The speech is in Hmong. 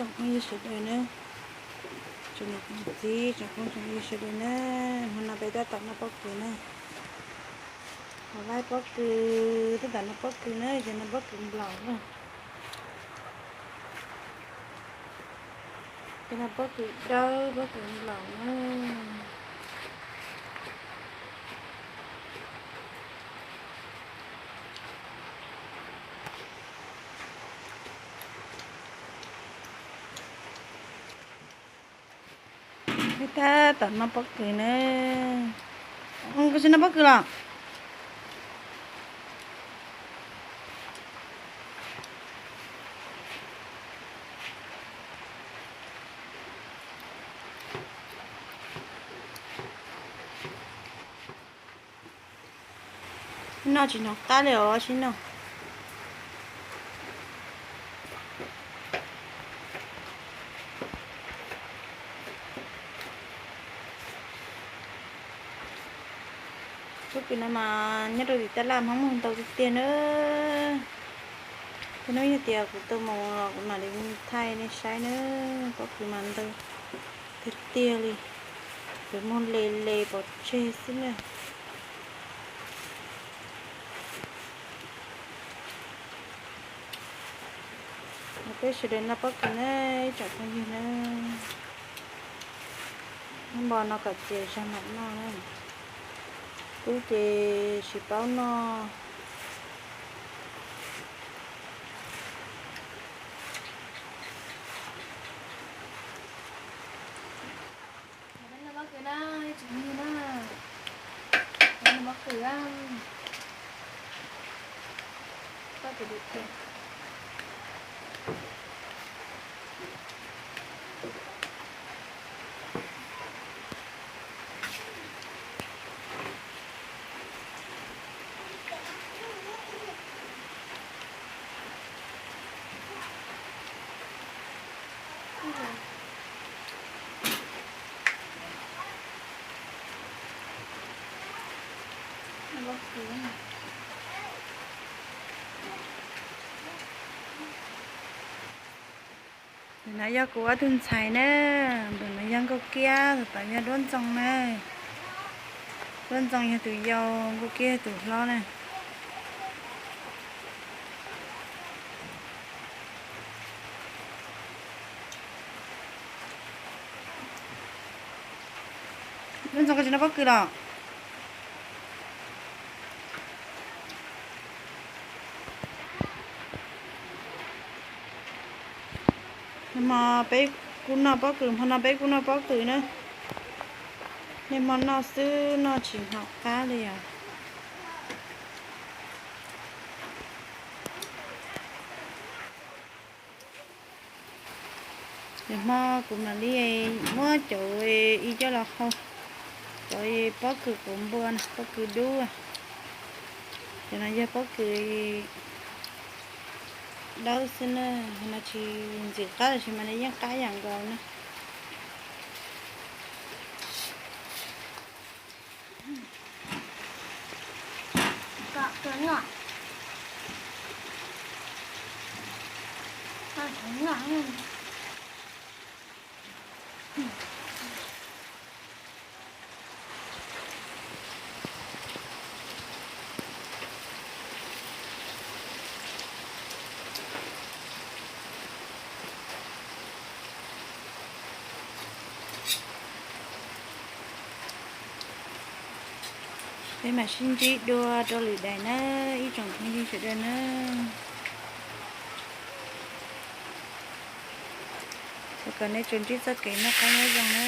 Phooj ywg sawv daws na, tsoom niam tsoom txiv tsoom phooj tsoom ywg sawv daws na, hmo no peb tab tom noj pob kws na. Hauv laij pob kws, tab tom noj pob kws na, ces noj pob kws nplaum na. Ces noj pob kws dawb pob kws nplaum na. Peb tab tom noj pob kws na. Koj tsis noj pob kws los? Noj tsis hnov qab li os, sib noj. Pob kws no mas nyob rau tim tab laj Hmoob muag ntau tiag tiag na. Tej hnub yog tias kuv tau mus los kuv mam li thaij nej saib na. Pob kws mas ntau tiag tiag li, lawv muag le le pov tseg xwb na. Peb sawv daws noj pob kws na, ib tsoom phooj ywg na. Noj npo no kom ces zag mam noj na. Tub ces tsis paub noj. Noj pob kws na, ib tsoom phooj ywg na. Noj pob kws, pob kws tiag tiag. Tus no yog kuv ob tug ntxhais na, tus no yog Nkauj Kiab, tus no yog Duab Ntxoo na. Duab Ntxoo yog tus yau, Nkauj Kiab yog tus hlob na. Duab Ntxoo, koj tsis noj pob kws los? Hmo peb kuj noj pob kws, hmo no peb kuj noj pob kws na. Niaj hmo noj xwb noj tsis hnov qab li os. Ces hmo kuv mam li muab cov ib coj los hau, cov pob kws quav npua na, pob kws dub. Cov no yog pob kws dawb xwb na, no tsis ntxim qab los sis mas nws yeej qab ib yam nkaus na. Peb mam sib ntsib dua rau lwm daim na, ib tsoom phooj ywg sawv daws na. Thov kom nej tsuas ntsib txoj kev noj qab nyob zoo na.